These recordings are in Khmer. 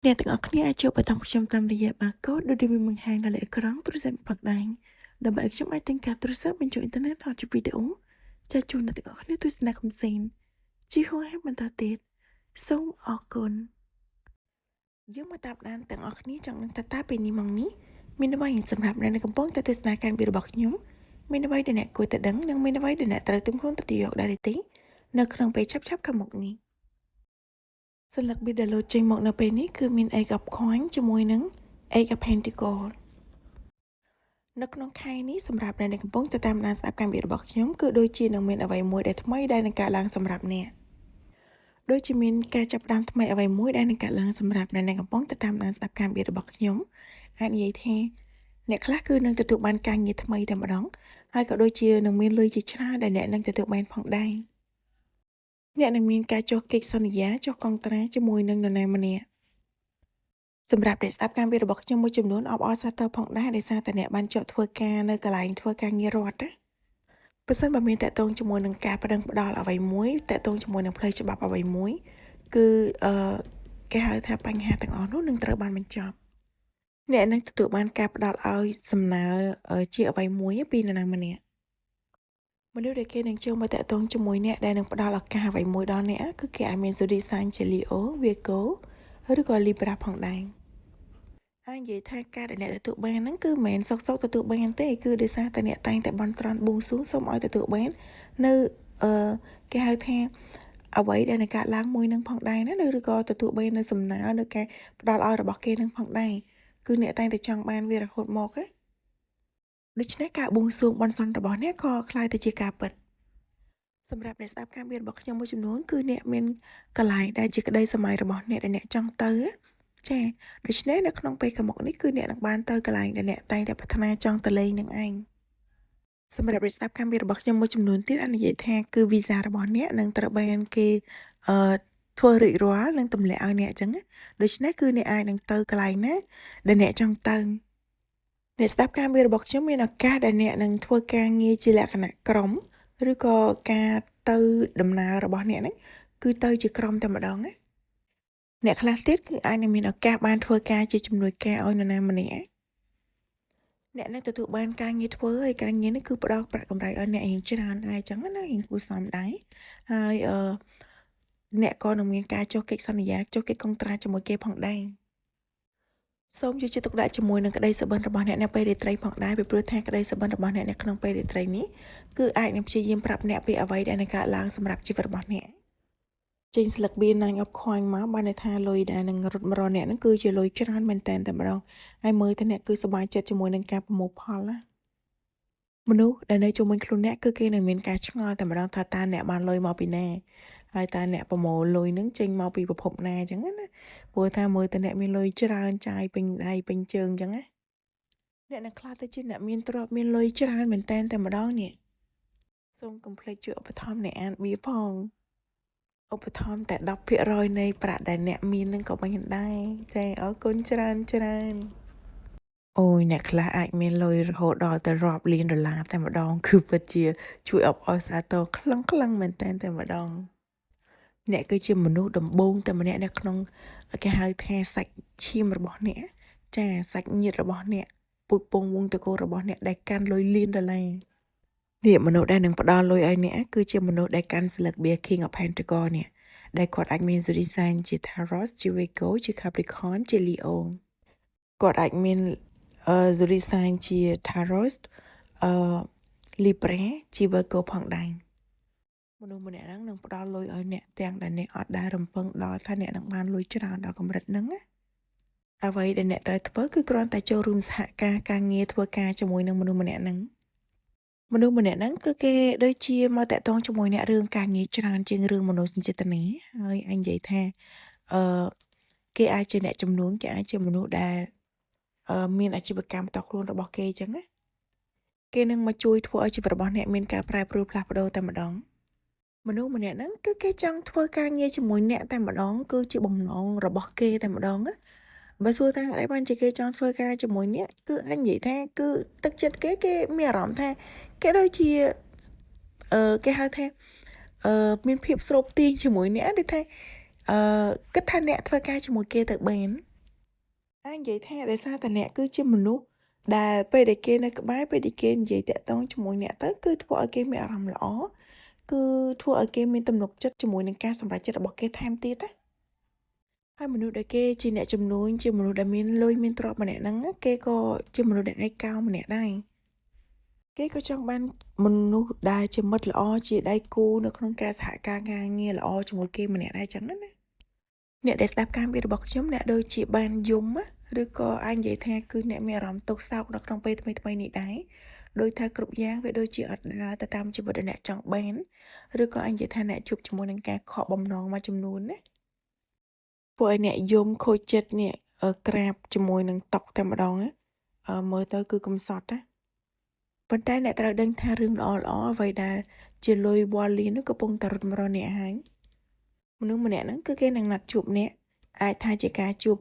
អ្នកទាំងអស់គ្នាអាចចូលបឋមខ្ញុំតាមរយៈបាកូដដូចដែលមានបង្ហាញនៅលើអេក្រង់ទូរស័ព្ទផងដែរដើម្បីឲ្យខ្ញុំអាចទិញកាតទូរស័ព្ទបញ្ចូលអ៊ីនធឺណិតថតជាវីដេអូចែកជូនអ្នកទាំងអស់គ្នាទស្សនាកំសាន្តជាហូរហែបន្តទៀតសូមអរគុណយើងមកតាមដានទាំងអស់គ្នាចង់ដឹងថាតើពេលនេះម៉ោងនេះមានអ្វីសម្រាប់អ្នកដែលកំពុងតែទស្សនាការវីរបស់ខ្ញុំមានអ្វីដែលអ្នកគួរតែដឹងនិងមានអ្វីដែលអ្នកត្រូវត្រៀមខ្លួនទទួលយកដែរទេនៅក្នុងពេលឆាប់ៗខាងមុខនេះសន្លឹកប៊ីដែលលោតចេញមកនៅពេលនេះគឺមាន Eight of Coin ជាមួយនឹង Eight of Pentacle នៅក្នុងខែនេះសម្រាប់អ្នកដែលកំពុងតែតាមដានស្ដាប់កម្មវិធីរបស់ខ្ញុំគឺដូចជានឹងមានអ្វីមួយដែលថ្មីដែលនឹងកើតឡើងសម្រាប់អ្នកដូចជាមានការចាប់ផ្ដើមថ្មីអ្វីមួយដែលនឹងកើតឡើងសម្រាប់អ្នកដែលកំពុងតែតាមដានស្ដាប់កម្មវិធីរបស់ខ្ញុំអាចនិយាយថាអ្នកខ្លះគឺនឹងទទួលបានការងារថ្មីតែម្ដងហើយក៏ដូចជានឹងមានលុយជាច្រើនដែលអ្នកនឹងទទួលបានផងដែរអ្នកនឹងមានការចុះកិច្ចសន្យាចុះកុងត្រាជាមួយនឹងនរណាម្នាក់សម្រាប់អ្នកស្ដាប់កម្មវិធីរបស់ខ្ញុំមួយចំនួនអបអរសាទរផងដែរដោយសារតែអ្នកបានជាប់ធ្វើការនៅកន្លែងធ្វើការងាររដ្ឋណាប្រសិនបើមានទាក់ទងជាមួយនឹងការប្តឹងផ្ដាល់អ្វីមួយទាក់ទងជាមួយនឹងផ្លូវច្បាប់អ្វីមួយគឺអឺគេហៅថាបញ្ហាទាំងអស់នោះនឹងត្រូវបានបញ្ចប់អ្នកនឹងទទួលបានការផ្ដល់ឲ្យសំណើជាអ្វីមួយពីនរណាម្នាក់មនុស្សដែលគេនឹងចូលមកទាក់ទងជាមួយអ្នកដែលនឹងផ្ដល់ឱកាសអ្វីមួយដល់អ្នកគឺគេអាចមាន zodiac sign ជា Leo, Virgo ឬក៏ Libra ផងដែរហើយនិយាយថាការដែលអ្នកទទួលបានហ្នឹងគឺមិនមែនសុកសុកទទួលបានទេគឺដោយសារតែអ្នកតែងតែបន់ស្រន់បួងសួងសូមឲ្យទទួលបាននៅអឺគេហៅថាអ្វីដែលនឹងកើតឡើងមួយនឹងផងដែរណាឬក៏ទទួលបាននៅសំណើនៅការផ្ដល់ឲ្យរបស់គេនឹងផងដែរគឺអ្នកតែងតែចង់បានវារហូតមកណាដូច្នេះការបួងសួងបន់ស្រន់របស់អ្នកក៏ក្លាយទៅជាការពិតសម្រាប់អ្នកស្ដាប់ការមានរបស់ខ្ញុំមួយចំនួនគឺអ្នកមានកន្លែងដែលជាក្តីស្រមៃរបស់អ្នកដែលអ្នកចង់ទៅចាដូច្នេះនៅក្នុងពេលខាងមុខនេះគឺអ្នកនឹងបានទៅកន្លែងដែលអ្នកតែងតែប្រាថ្នាចង់ទៅលេងនឹងឯងសម្រាប់អ្នកស្ដាប់កម្មវិធីរបស់ខ្ញុំមួយចំនួនទៀតអាចនិយាយថាគឺវីសារបស់អ្នកនឹងត្រូវបានគេអឺធ្វើរួចរាល់និងទម្លាក់ឲ្យអ្នកអញ្ចឹងដូច្នេះគឺអ្នកអាចនឹងទៅកន្លែងណាដែលអ្នកចង់ទៅអ្នកស្ដាប់ការងាររបស់ខ្ញុំមានឱកាសដែលអ្នកនឹងធ្វើការងារជាលក្ខណៈក្រុមឬក៏ការទៅដំណើររបស់អ្នកហ្នឹងគឺទៅជាក្រុមតែម្ដងណាអ្នកខ្លះទៀតគឺអាចនឹងមានឱកាសបានធ្វើការជាជំនួយការឲ្យនរណាម្នាក់អ្នកនឹងទទួលបានការងារធ្វើហើយការងារនេះគឺផ្ដល់ប្រាក់កម្រៃឲ្យអ្នកយ៉ាងច្រើនដែរអញ្ចឹងណារៀងគួរសមដែរហើយអឺអ្នកក៏នឹងមានការចុះកិច្ចសន្យាចុះកិច្ចកុងត្រាជាមួយគេផងដែរសូមយកចិត្តទុកដាក់ជាមួយនឹងក្តីសុបិនរបស់អ្នកនៅពេលរាត្រីផងដែរពីព្រោះថាក្តីសុបិនរបស់អ្នកនៅក្នុងពេលរាត្រីនេះគឺអាចនឹងព្យាយាមប្រាប់អ្នកពីអ្វីដែលនឹងកើតឡើងសម្រាប់ជីវិតរបស់អ្នកចេញស្លឹកបៀ Nine of Coin មកបានន័យថាលុយដែលនឹងរត់មករកអ្នកហ្នឹងគឺជាលុយច្រើនមែនតើតែម្ដងហើយមើលទៅអ្នកគឺសប្បាយចិត្តជាមួយនឹងការប្រមូលផលណាមនុស្សដែលនៅជុំវិញខ្លួនអ្នកគឺគេនឹងមានការឆ្ងល់តែម្ដងថាតើអ្នកបានលុយមកពីណាហើយតើអ្នកប្រមូលលុយនឹងចេញមកពីប្រភពណាអញ្ចឹងណាព្រោះថាមើលទៅអ្នកមានលុយច្រើនចាយពេញដៃពេញជើងអញ្ចឹងណាអ្នកនឹងខ្លះទៅជាអ្នកមានទ្រព្យមានលុយច្រើនមែនតែនតែម្ដងនេះសូមកុំភ្លេចជួយឧបត្ថម្ភអ្នកអានបៀផងឧបត្ថម្ភតែ10%នៃប្រាក់ដែលអ្នកមាននឹងក៏បានដែរចាអរគុណច្រើនច្រើនអូយអ្នកខ្លះអាចមានលុយរហូតដល់ទៅរាប់លានដុល្លារតែម្ដងគឺពិតជាជួយអបអរសាទរខ្លាំងខ្លាំងមែនតើតែម្ដងអ្នកគឺជាមនុស្សដំបូងតែម្នាក់នៅក្នុងគេហៅថាសាច់ឈាមរបស់អ្នកចាសាច់ញាតិរបស់អ្នកពូជពងវងតកូលរបស់អ្នកដែលកាន់លុយលានដុល្លារនេះមនុស្សដែលនឹងផ្ដល់លុយឲ្យអ្នកគឺជាមនុស្សដែលកាន់ស្លឹកបៀ King of Pentacle នេះដែលគាត់អាចមាន zodiac sign ជា Taurus ជា Virgo ជា Capricorn ជា Leo គាត់អាចមានអឺ zodiac sign ជា Taurus អឺ Libra ជា Virgo ផងដែរមនុស្សម្នាក់ហ្នឹងនឹងផ្ដល់លុយឲ្យអ្នកទាំងដែលអ្នកអត់ដែលរំពឹងដល់ថាអ្នកនឹងបានលុយច្រើនដល់កម្រិតហ្នឹងណាអ្វីដែលអ្នកត្រូវធ្វើគឺគ្រាន់តែចូលរួមសហការការងារធ្វើការជាមួយនឹងមនុស្សម្នាក់ហ្នឹងមនុស្សម្នាក់ហ្នឹងគឺគេដូចជាមកទាក់ទងជាមួយអ្នករឿងការងារច្រើនជាងរឿងមនោសញ្ចេតនាហើយអញនិយាយថាអឺគេអាចជាអ្នកចំនួនគេអាចជាមនុស្សដែលអឺមានអាជីវកម្មផ្ទាល់ខ្លួនរបស់គេអញ្ចឹងណាគេនឹងមកជួយធ្វើឲ្យជីវិតរបស់អ្នកមានការប្រែប្រួលផ្លាស់ប្ដូរតែម្ដងមនុស្សម្នាក់ហ្នឹងគឺគេចង់ធ្វើការងារជាមួយអ្នកតែម្ដងគឺជាបំណងរបស់គេតែម្ដងណាបើសួរថាអីបានជាគេចង់ធ្វើការជាមួយអ្នកគឺអញនិយាយថាគឺទឹកចិត្តគេគេមានអារម្មណ៍ថាគេដូចជាអឺគេហៅថាអឺមានភាពស្រូបទាញជាមួយអ្នកដូចថាអឺគិតថាអ្នកធ្វើការជាមួយគេទៅបាន អាចនិយាយថាដោយសារតែអ្នកគឺជាមនុស្សដែលពេលដែលគេនៅក្បែរពេលដែលគេនិយាយតាក់ទងជាមួយអ្នកទៅគឺធ្វើឲ្យគេមានអារម្មណ៍ល្អគឺធ្វើឲ្យគេមានទំនុកចិត្តជាមួយនឹងការសម្រេចចិត្តរបស់គេថែមទៀតណាហើយមនុស្សដែលគេជាអ្នកជំនួញជាមនុស្សដែលមានលុយមានទ្រព្យម្នាក់ហ្នឹងគេក៏ជាមនុស្សដែលឯកោម្នាក់ដែរគេក៏ចង់បានមនុស្សដែលជាមិត្តល្អជាដៃគូនៅក្នុងការសហការការងារល្អជាមួយគេម្នាក់ដែរចឹងណាអ្នកដែលស្ដាប់ការនិយាយរបស់ខ្ញុំអ្នកដូចជាបានយំឬក៏អាចនិយាយថាគឺអ្នកមានអារម្មណ៍ទុក្ខសោកនៅក្នុងពេលថ្មីៗនេះដែរដោយថាគ្រប់យ៉ាងវាដូចជាអត់ដើរទៅតាមជីវិតដែលអ្នកចង់បានឬក៏អាចនិយាយថាអ្នកជួបជាមួយនឹងការខកបំណងមួយចំនួនណាពួកឲ្យអ្នកយំខូចចិត្តនេះក្រាបជាមួយនឹងតុកតែម្ដងណាមើលទៅគឺកំសត់ណាប៉ុន្តែអ្នកត្រូវដឹងថារឿងល្អៗអ្វីដែលជាលុយវ៉ាលីននោះកំពុងតែរត់មករកអ្នកហើយមនុស្សម្នាក់ហ្នឹងគឺគេនឹងណាត់ជួបអ្នកអាចថាជាការជួប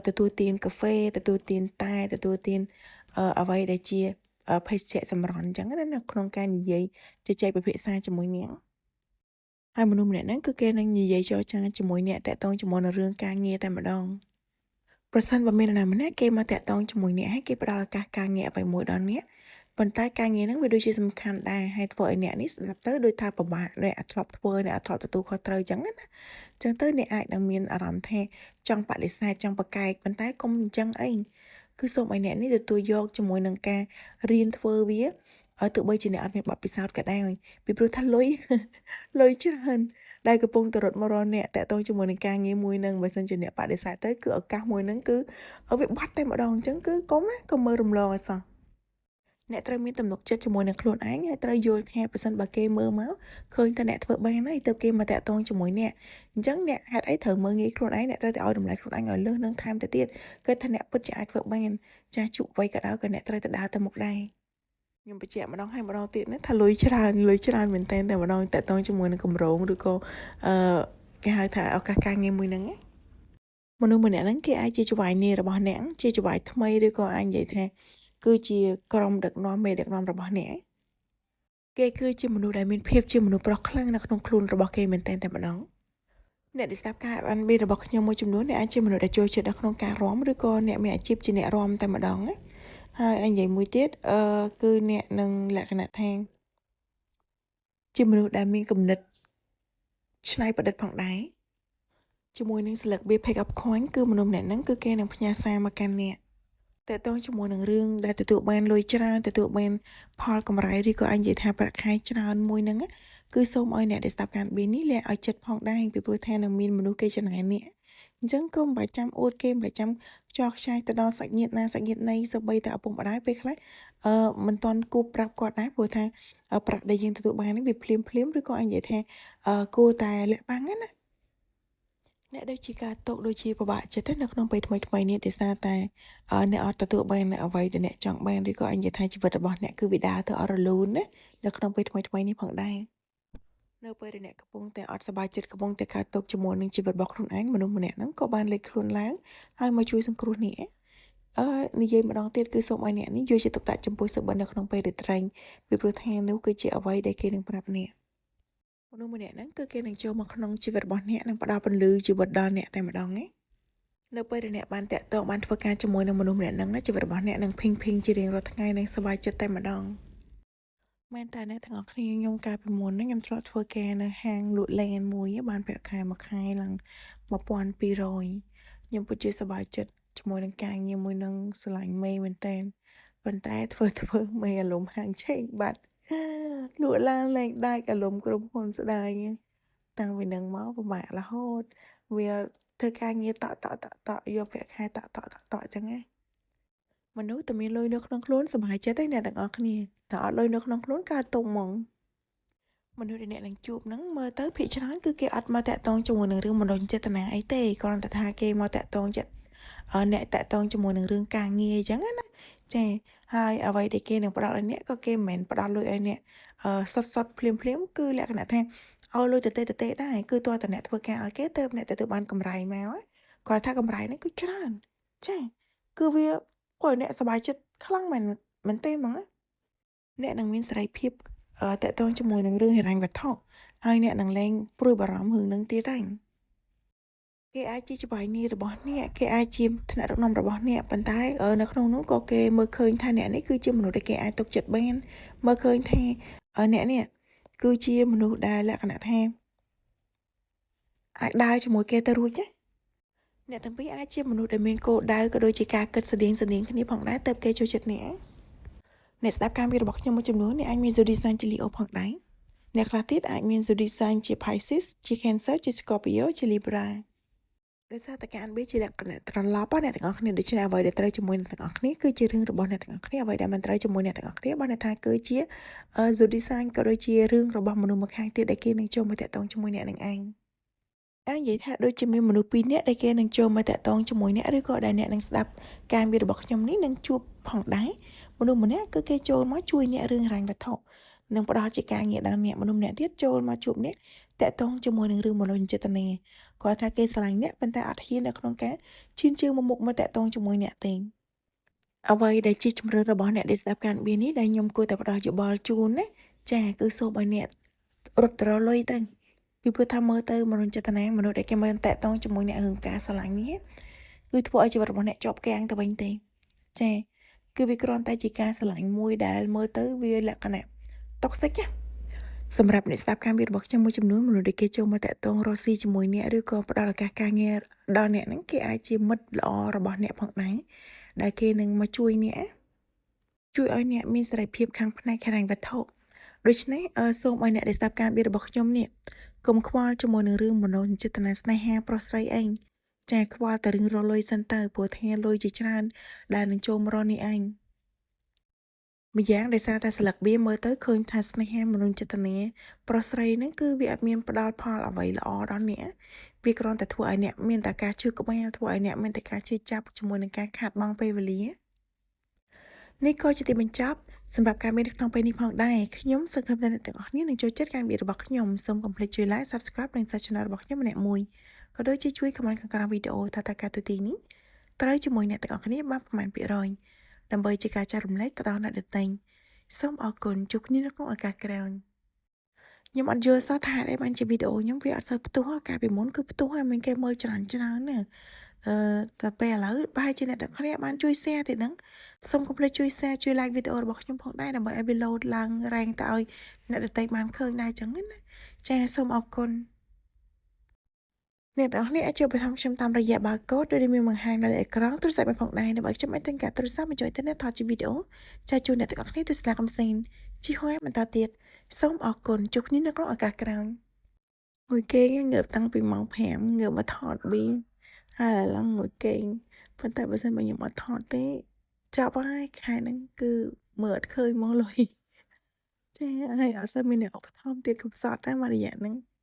ទទួលទានកាហ្វេទទួលទានតែទទួលទានអ្វីដែលជាភេសជ្ជៈសម្រន់អញ្ចឹងណានៅក្នុងការនិយាយជជែកពិភាក្សាជាមួយអ្នកហើយមនុស្សម្នាក់ហ្នឹងគឺគេនឹងនិយាយចរចាជាមួយអ្នកតាក់ទងជាមួយនឹងរឿងការងារតែម្ដងប្រសិនបើមាននរណាម្នាក់គេមកតាក់ទងជាមួយអ្នកហើយគេផ្ដល់ឱកាសការងារអ្វីមួយដល់អ្នកប៉ុន្តែការងារហ្នឹងវាដូចជាសំខាន់ដែរហើយធ្វើឲ្យអ្នកនេះស្ដាប់ទៅដូចថាពិបាកអ្នកអត់ធ្លាប់ធ្វើអ្នកអត់ធ្លាប់ទទួលខុសត្រូវអញ្ចឹងណាអញ្ចឹងទៅអ្នកអាចនឹងមានអារម្មណ៍ថាចង់បដិសេធចង់ប្រកែកប៉ុន្តែកុំអញ្ចឹងអីគឺសូមឲ្យអ្នកនេះទទួលយកជាមួយនឹងការរៀនធ្វើវាឲ្យទោះបីជាអ្នកអត់មានបទពិសោធន៍ក៏ដោយពីព្រោះថាលុយលុយច្រើនដែលកំពុងតែរត់មករកអ្នកតាក់ទងជាមួយនឹងការងារមួយនឹងបើសិនជាអ្នកបដិសេធទៅគឺឱកាសមួយនឹងគឺវាបាត់តែម្ដងអញ្ចឹងគឺកុំណាកុំមើលរំលងឲ្យសោះអ្នកត្រូវមានទំនុកចិត្តជាមួយនឹងខ្លួនឯងហើយត្រូវយល់ថាប្រសិនបើគេមើលមកឃើញថាអ្នកធ្វើបានហើយទើបគេមកតាក់ទងជាមួយអ្នកអញ្ចឹងអ្នកហេតុអីត្រូវមើលងាយខ្លួនឯងអ្នកត្រូវតែឲ្យតម្លៃខ្លួនឯងឲ្យលើសនឹងថែមទៅទៀតគឺថាអ្នកពិតជាអាចធ្វើបានចាស់ជក់អ្វីក៏ដោយក៏អ្នកត្រូវតែដើរទៅមុខដែរខ្ញុំបញ្ជាក់ម្ដងហើយម្ដងទៀតណាថាលុយច្រើនលុយច្រើនមែនតើតែម្ដងតាក់ទងជាមួយនឹងកម្រងឬក៏អឺគេហៅថាឱកាសការងារមួយហ្នឹងណាមនុស្សម្នាក់ហ្នឹងគេអាចជាចៅហ្វាយនាយរបស់អ្នកជាចៅហ្វាយថ្មីឬក៏អាចនិយាយថាគឺជាក្រុមដឹកនាំមេដឹកនាំរបស់អ្នកគេគឺជាមនុស្សដែលមានភាពជាមនុស្សប្រុសខ្លាំងនៅក្នុងខ្លួនរបស់គេមែនទែនតែម្ដងអ្នកដែលស្ដាប់ការ R&B របស់ខ្ញុំមួយចំនួនអ្នកអាចជាមនុស្សដែលចូលចិត្តនៅក្នុងការរាំឬក៏អ្នកមានអាជីពជាអ្នករាំតែម្ដងណាហើយអញនិយាយមួយទៀតអឺគឺអ្នកនឹងលក្ខណៈថាជាមនុស្សដែលមានគំនិតច្នៃប្រឌិតផងដែរជាមួយនឹងស្លឹកបៀ pick up coin គឺមនុស្សម្នាក់ហ្នឹងគឺគេនឹងផ្ញើសារមកកាន់អ្នកតើតងជាមួយនឹងរឿងដែលទទួលបានលុយច្រើនទទួលបានផលកម្រៃឬក៏អាចនិយាយថាប្រាក់ខែច្រើនមួយហ្នឹងគឺសូមឲ្យអ្នកដែលស្ដាប់ការបៀនេះលាក់ឲ្យចិត្តផងដែរពីព្រោះថានឹងមានមនុស្សគេចំណែនអ្នកអញ្ចឹងក៏មិនបាច់ចាំអួតគេមិនបាច់ចាំចោះខ្ចាយទៅដល់សាច់ញាតិណាសាច់ញាតិណីសូម្បីតែឪពុកម្ដាយពេលខ្លះអឺមិនទាន់គួរប្រាប់គាត់ដែរព្រោះថាប្រាក់ដែលយើងទទួលបាននេះវាភ្លាមភ្លាមឬក៏អាចនិយាយថាគួរតែលាក់បាំងណាអ្នកដូចជាការຕົកដូចជាពិបាកចិត្តនៅក្នុងពេលថ្មីថ្មីនេះដោយសារតែអ្នកអត់ទទួលបានអ្វីដែលអ្នកចង់បានឬក៏អាចនិយាយថាជីវិតរបស់អ្នកគឺវាដើរទៅអត់រលូនណានៅក្នុងពេលថ្មីថ្មីនេះផងដែរនៅពេលដែលអ្នកកំពុងតែអត់សប្បាយចិត្តកំពុងតែកើតទុក្ខជាមួយនឹងជីវិតរបស់ខ្លួនឯងមនុស្សម្នាក់ហ្នឹងក៏បានលេចខ្លួនឡើងហើយមកជួយសង្គ្រោះអ្នកអឺនិយាយម្ដងទៀតគឺសូមឲ្យអ្នកនេះយកចិត្តទុកដាក់ចំពោះសុបិននៅក្នុងពេលរាត្រីពីព្រោះថានោះគឺជាអ្វីដែលគេនឹងប្រាប់អ្នកមនុស្សម្នាក់ហ្នឹងគឺគេនឹងចូលមកក្នុងជីវិតរបស់អ្នកនិងផ្ដល់ពន្លឺជីវិតដល់អ្នកតែម្ដងណានៅពេលដែលអ្នកបានតាក់ទងបានធ្វើការជាមួយនឹងមនុស្សម្នាក់ហ្នឹងជីវិតរបស់អ្នកនឹងភីងភីងជារៀងរាល់ថ្ងៃនិងសប្បាយចិត្តតែម្ដងមែនតើអ្នកទាំងអស់គ្នាខ្ញុំកាលពីមុនហ្នឹងខ្ញុំធ្លាប់ធ្វើការនៅហាងលក់ឡានមួយបានប្រាក់ខែមួយខែឡើង1200ខ្ញុំពិតជាសប្បាយចិត្តជាមួយនឹងការងារមួយនឹងស្រឡាញ់មេមែនតើប៉ុន្តែធ្វើធ្វើមេអារម្មណ៍ហាងឆេងបាត់លក់ឡានលែងដាច់អារម្មណ៍ក្រុមហ៊ុនស្ដាយតាំងពីនឹងមកពិបាករហូតវាធ្វើការងារតក់តក់តក់តក់យកប្រាក់ខែតក់តក់តក់តក់អញ្ចឹងណាមនុស្សតែមានលុយនៅក្នុងខ្លួនសប្បាយចិត្តឯអ្នកទាំងអស់គ្នាតែអត់លុយនៅក្នុងខ្លួនកើតទុក្ខហ្មងមនុស្សដែលអ្នកនឹងជួបហ្នឹងមើលទៅភាគច្រើនគឺគេអត់មកតាក់ទងជាមួយនឹងរឿងមនោសញ្ចេតនាអីទេគ្រាន់តែថាគេមកតាក់ទងចិត្តអ្នកតាក់ទងជាមួយនឹងរឿងការងារអញ្ចឹងណាចាហើយអ្វីដែលគេនឹងផ្ដល់ឲ្យអ្នកក៏គេមិនមែនផ្ដល់លុយឲ្យអ្នកសុតសុតភ្លាមភ្លាមគឺលក្ខណៈថាឲ្យលុយទៅទេទៅទេដែរគឺតើតើអ្នកធ្វើការឲ្យគេទៅអ្នកទទួលបានកម្រៃមកគាត់ថាកម្រៃហ្នឹងគឺច្រើនចាគឺវាពួកអ្នកសប្បាយចិត្តខ្លាំងមែនមែនទេហ្មងណាអ្នកនឹងមានសេរីភាពតាក់ទងជាមួយនឹងរឿងហិរញ្ញវត្ថុហើយអ្នកនឹងលែងព្រួយបារម្ភរឿងនឹងទៀតហើយគេ គេអាចជាចៅហ្វាយនាយរបស់អ្នកគេអាចជាថ្នាក់ដឹកនាំរបស់អ្នកប៉ុន្តែនៅក្នុងនោះក៏គេមើលឃើញថាអ្នកនេះគឺជាមនុស្សដែលគេអាចទុកចិត្តបានមើលឃើញថាអ្នកនេះគឺជាមនុស្សដែលលក្ខណៈថាអាចដើរជាមួយគេទៅរួចណាអ្នកទាំងពីរអាចជាមនុស្សដែលមានគោលដៅក៏ដូចជាការគិតស្តៀងស្តៀងគ្នាផងដែរទើបគេចូលចិត្តអ្នកអ្នកស្ដាប់ការវារបស់ខ្ញុំមួយចំនួនអ្នកអាចមាន zodiac sign ជា Leo ផងដែរអ្នកខ្លះទៀតអាចមាន zodiac sign ជា Pisces ជា Cancer ជា Scorpio ជា Libra ដោយសារតែការអានបៀជាលក្ខណៈត្រឡប់អ្នកទាំងអស់គ្នាដូច្នេះអ្វីដែលត្រូវជាមួយអ្នកទាំងអស់គ្នាគឺជារឿងរបស់អ្នកទាំងអស់គ្នាអ្វីដែលមិនត្រូវជាមួយអ្នកទាំងអស់គ្នាបើអ្នកថាគឺជា zodiac sign ក៏ដូចជារឿងរបស់មនុស្សម្ខាងទៀតដែលគេនឹងចូលមកតាក់ទងជាមួយអ្នកនឹងឯងអាចនិយាយថាដូចជាមានមនុស្សពីរនាក់ដែលគេនឹងចូលមកតាក់ទងជាមួយអ្នកឬក៏ដែលអ្នកនឹងស្ដាប់ការវារបស់ខ្ញុំនេះនឹងជួបផងដែរមនុស្សម្នាក់គឺគេចូលមកជួយអ្នករឿងហិរញ្ញវត្ថុនិងផ្ដល់ជាការងារដល់អ្នកមនុស្សម្នាក់ទៀតចូលមកជួបអ្នកតាក់ទងជាមួយនឹងរឿងមនោសញ្ចេតនាគាត់ថាគេស្រឡាញ់អ្នកប៉ុន្តែអត់ហ៊ាននៅក្នុងការឈានជើងមកមុខមកតាក់ទងជាមួយអ្នកទេអ្វីដែលជាជំរឿនរបស់អ្នកដែលស្ដាប់ការបៀនេះដែលខ្ញុំគួរតែផ្ដល់យោបល់ជូនណាចាគឺសូមឲ្យអ្នករត់ទៅរកលុយទៅពីព្រោះថាមើលទៅមនុស្សចេតនាមនុស្សដែលគេមិនតាក់ទងជាមួយអ្នករឿងការស្រឡាញ់នេះគឺធ្វើឲ្យជីវិតរបស់អ្នកជាប់គាំងទៅវិញទេចាគឺវាគ្រាន់តែជាការស្រឡាញ់មួយដែលមើលទៅវាលក្ខណៈ toxic ណាសម្រាប់អ្នកស្ដាប់ការវារបស់ខ្ញុំមួយចំនួនមនុស្សដែលគេចូលមកតាក់ទងរកស៊ីជាមួយអ្នកឬក៏ផ្ដល់ឱកាសការងារដល់អ្នកហ្នឹងគេអាចជាមិត្តល្អរបស់អ្នកផងដែរដែលគេនឹងមកជួយអ្នកជួយឲ្យអ្នកមានសេរីភាពខាងផ្នែកហិរញ្ញវត្ថុដូច្នេះសូមឲ្យអ្នកដែលស្ដាប់ការវារបស់ខ្ញុំនេះកុំខ្វល់ជាមួយនឹងរឿងមនោសញ្ចេតនាស្នេហាប្រុសស្រីអីចាខ្វល់តែរឿងរកលុយសិនទៅព្រោះថាលុយជាច្រើនដែលនឹងចូលមករកនេះឯងម្យ៉ាងដោយសារតែស្លឹកវាមើលទៅឃើញថាស្នេហាមនុស្សចេតនាប្រុសស្រីហ្នឹងគឺវាអត់មានផ្ដល់ផលអ្វីល្អដល់អ្នកវាគ្រាន់តែធ្វើឲ្យអ្នកមានតែការឈឺក្បាលធ្វើឲ្យអ្នកមានតែការឈឺចាប់ជាមួយនឹងការខាតបង់ពេលវេលានេះក៏ជាទីបញ្ចប់សម្រាប់ការមាននៅក្នុងពេលនេះផងដែរខ្ញុំសង្ឃឹមថាអ្នកទាំងអស់គ្នានឹងចូលចិត្តការមានរបស់ខ្ញុំសូមកុំភ្លេចជួយ like Subscribe និង Share Channel របស់ខ្ញុំម្នាក់មួយក៏ដូចជាជួយ comment ខាងក្រោមវីដេអូថាតើការទូទីនេះត្រូវជាមួយអ្នកទាំងអស់គ្នាបានប្រមាណភាគរយដើម្បីជាការចែករំលែកទៅដល់អ្នកដទៃសូមអរគុណជួបគ្នានៅក្នុងឱកាសក្រោយខ្ញុំអត់យល់សោះថាហេតុអីបានជាវីដេអូខ្ញុំវាអត់សូវផ្ទុះកាលពីមុនគឺផ្ទុះហើយមានគេមើលច្រើនច្រើនណាអឺតែពេលឥឡូវប្រហែលជាអ្នកទាំងគ្នាបានជួយ share ទៀតហ្នឹងសូមកុំភ្លេចជួយ share ជួយ like វីដេអូរបស់ខ្ញុំផងដែរដើម្បីឲ្យវា load ឡើងរែងទៅឲ្យអ្នកដទៃបានឃើញដែរចឹងណាចាសូមអរគុណអ្នកទាំងអស់គ្នាអាចចូលទៅតាមខ្ញុំតាមរយៈ barcode ដោយមានបង្ហាញនៅលើអេក្រង់ទូរស័ព្ទផងដែរដើម្បីខ្ញុំអាចទិញកាទូរស័ព្ទមកជួយទៅអ្នកថតជាវីដេអូចាជូនអ្នកទាំងអស់គ្នាទស្សនាកំសាន្តជីហួយបន្តទៀតសូមអរគុណជួបគ្នានៅក្នុងឱកាសក្រោយមួយគេងើបតាំងពីម៉ោង5ងើបមកថតប៊ីហើយឥឡូវមួយគេងប៉ុន្តែបើសិនបើខ្ញុំអត់ថតទេចប់ហើយខែហ្នឹងគឺមើលអត់ឃើញមកលុយចាហើយអត់សូវមានអ្នកឧបត្ថម្ភទៀតកំសត់ដែរមួយរយៈហ្នឹង។